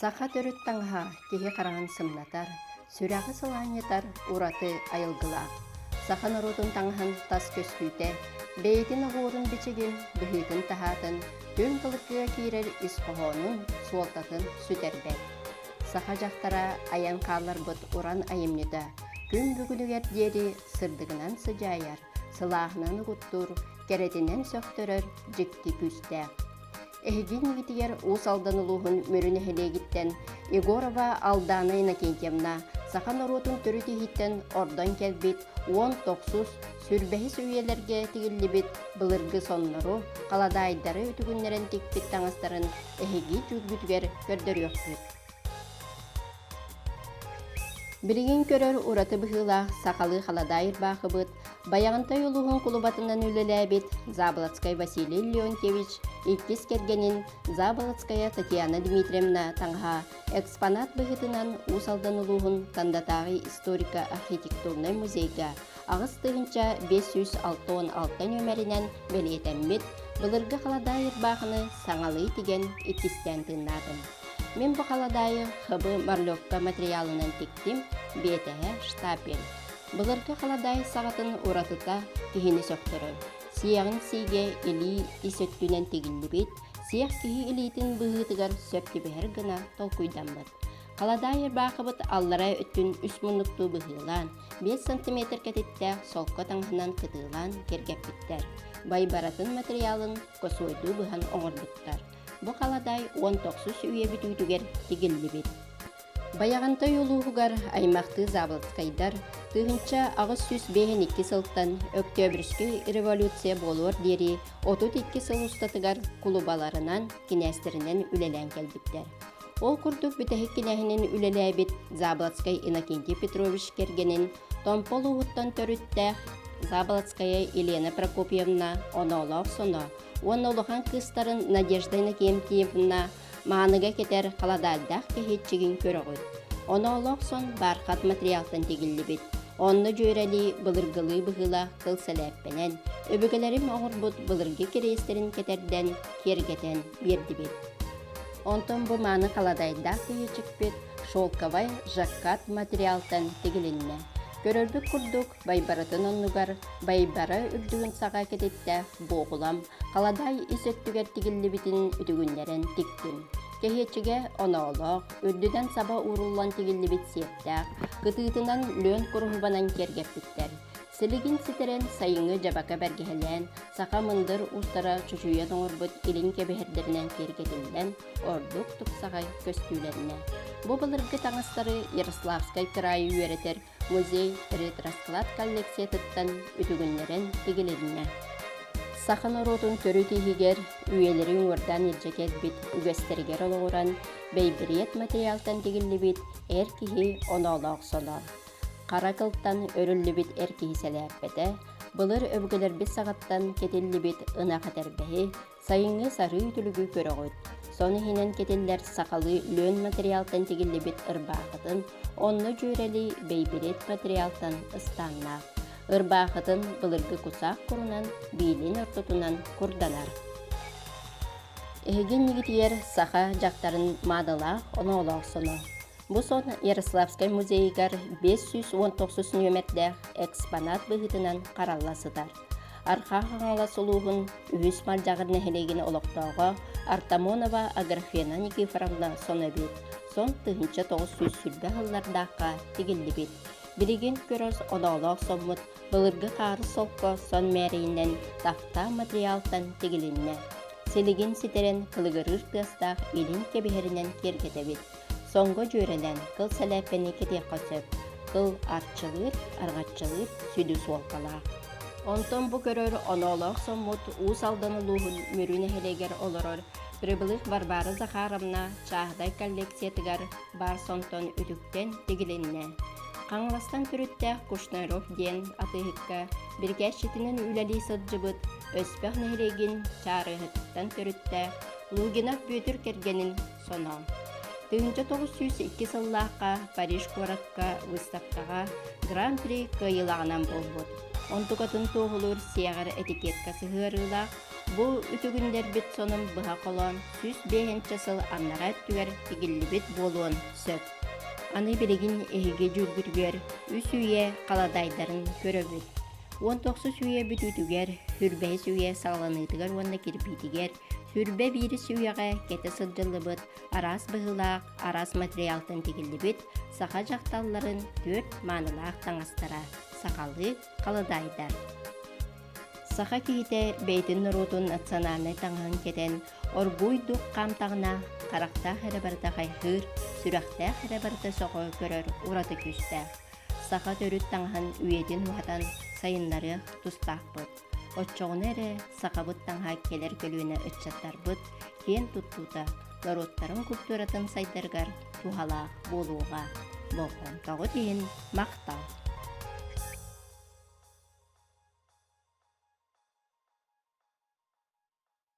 Саха төрүт таҥаһа киһи хараҕын сымнатар, сүрэҕи сылаанньытар ураты айылгылаах. Саха норуотун таҥаһын тас көстүүтэ, бэйэтин оһуорун-бичигин, быһыытын-таһаатын, түҥ былыргыга киирэр ис хоһоонун, суолтатын сүтэрбэт. Саха дьахтара айан хаалларбыт уран айымньыта күн бүгүнүгэр диэри сырдыгынан сыдьаайар, сылааһынан угуттуур, кэрэтинэн сөхтөрөр дьикти күүстээх. Эһиги иннигитигэр Уус Алдан улууһун Мүрү нэһилиэгиттэн Егорова Алдана Иннокентьевна саха норуотун төрүт иһиттэн ордон кэлбит 19 сүрбэһис үйэлэргэ тигиллибит былыргы соннору, халадаайдары үтүгүннэрэн тикпит таҥастарын эһиги дьүүлгүтүгэр көрдөрүөхпүт. Билигин көрөр ураты быһыылаах сахалыы халадаай ырбаахыбыт Байаҕантай улууһун кулубатынан үлэлээбит Заболоцкай Василий Леонтьевич иккис кэргэнин Заболоцкая Татьяна Дмитриевна таҥаһа экспонат быһыытынан Уус Алдан улууһун Тандатааҕы историко-архитектурнай музейга 8566 нүөмэринэн бэлиэтэммит былыргы халадаай ырбаахыны саҥалыы тигэн иккистээн тыыннаатым. Мин бу халадаайы ХБ марлевка материалынан тиктим, биэтэһэ штапель. Былыргы халадаай саҕатын уратыта киһини сөхтөрөр. Сиэҕин сиигэ илии ис өттүнэн тигиллибит, сиэх киһи илиитин быһыытыгар сөп түбэһэр гына толкуйдаммыт. Халадаай ырбаахыбыт аллара өттүн үс муннуктуу быһыылаан, 5 сантиметр кэтиттээх солко таҥаһынан кытыылаан кэргэппиттэр. Байбаратын материалын косуойдуу быһан оҥорбуттар. Бу халадаай 19 үйэ бүтүүтүгэр тигиллибит. Байаҕантай улууһугар аймахтыы Заболоцкайдар 1852 сылтан Өктөөбүрүскэй революция буолуор диэри 32 сыл устатыгар кулубаларынан, кинээстэринэн үлэлээн кэлбиттэр. Ол курдук бүтэһик кинээһинин үлэлээбит Заболоцкай Иннокентий Петрович кэргэнин Томпо улууһуттан төрүттээх Заболоцкая Елена Прокопьевна оноолоох соно уонна улахан кыыстарын Надежда Иннокентьевна мааныга кэтэр халадаайдаах кэһиэччигин көрөҕүт. Оноолоох сон бархат материалтан тигиллибит. Онно дьүөрэлии былыргылыы быһыылаах кыл сэлээппэнэн, өбүгэлэрим оҥорбут былыргы кириэстэрин кэтэрдэн, киэргэтэн биэрдибит. Онтон бу мааны халадаайдаах кэһиэччикпит шелковай жаккард материалтан тигилиннэ. Көрөрбүт курдук, байбарытын оннугар байбара үрдүгүн саҕа кэтиттээх буоҕулам халадаай ис өттүгэр тигиллибитин үтүгүннэрэн тиктим. Кэһиэччигэ оноолоох, үрдүнэн саба ууруллан тигиллибит сиэптээх, кытыытынан лүөн куруһубанан киэргэппиттэр. Силигин ситэрэн сайыҥҥы дьабака бэргэһэлээн, саха мындыр уустара чочуйан оҥорбут илин кэбиһэрдэринэн киэргэтиллэн, ордук тупсаҕай көстүүлэннэ. Бу былыргы таҥастары Ярославскай кыраайы үөрэтэр музей ретросклад коллекциятыттан үтүгүннэрэн тигилиннэ. Саха норуотун төрүт иһигэр үйэлэри уҥуордаан илдьэ кэлбит үгэстэригэр олоҕуран бэйбириэт материалтан тигиллибит эр киһи оноолоох соно. Хара кылтан өрүллүбүт эр киһи сэлээппэтэ, былыр өбүгэлэрбит саҕаттан кэтиллибит ынах этэрбэһи, Сайыҥҥы сарыы үтүлүгү көрөҕүт. Сон иһинэн кэтиллэр сахалыы лүөн материалтан тигиллибит ырбаахытын, онно дьүөрэлии бэйбириэт материалтан ыстааннаах. Ырбаахытын былыргы кусаах курунан биилин ортотунан курданар. Эһиги иннигитигэр саха дьахтарын маадалаах оноолоох соно. Бу сон Ярославскай музейыгар 519 нүөмэрдээх экспонат быһыытынан харалла сытар. Арҕаа Хаҥалас улууһун үһүс Малдьаҕар нэһилиэгин олохтооҕо Артамонова Аграфена Никифоровна сон эбит. Сон 1920 сыллардаахха тигиллибит. Билигин көрөр оноолоох соммут былыргы хаары солко сон мээрэйинэн тафта материалтан тигилиннэ. Силигин ситэрэн кылыгырыыр тыастаах илин кэбиһэринэн киэргэтэбит. Соҥго дьүөрэлээн кыл сэлээппэни кэтиэххэ сөп. Кыл арчылыыр, арҕаччылыыр сүдү суолталаах. Онтон бу көрөр оноолоох соммут Уус Алдан улууһун Мүрү нэһилиэгэр олорор Прибылых Варвара Захаровна чааһынай коллекциятыгар баар сонтон үтүктэн тигилиннэ. Хаҥаластан төрүттээх Кушнарев диэн атыыһыкка бирикээсчитинэн үлэлии сылдьыбыт Өспөх нэһилиэгин Чаарыаһыттан төрүттээх Лугинов Бүөтүр кэргэнин соно. 1902 сыллаахха Париж куоракка выставкаҕа Гран-при кыайыылааҕынан буолбут. Онтукатын туоһулуур сиэҕэр этикетка сыһыарыылаах. Бу үтүгүннэрбит сонун быһа холоон 105 сыл аннараа өттүгэр тигиллибит буолуон сөп. Аны билигин эһиги дьүүлгүтүгэр үс үйэ халадаайдарын көрөбүт. 19 үйэ бүтүүтүгэр, хүрбэһис үйэ саҕаланыытыгар уонна кирбиитигэр сүрбэ биирис үйэҕэ кэтэ сылдьыллыбыт араас быһыылаах, араас материалтан тигиллибит саха дьахталларын түөрт маанылаах таҥастара сахалыы халадаайдар. Саха киһитэ бэйэтин норуотун национальнай таҥаһын кэтэн, оргууйдук хаамтаҕына, харахтаах эрэ барыта хайҕыыр, сүрэхтээх эрэ барыта сөҕө көрөр ураты күүстээх. Саха төрүт таҥаһын үйэтин уһатан сайыннарыах тустаахпыт. Оччоҕуна эрэ сахабыт таҥаһа кэлэр көлүөнэ ыччаттарбыт киэн туттуута норуоттарын культуратын сайдарыгар туһалаах буолуоҕа. Болҕомтоҕут иһин махтал!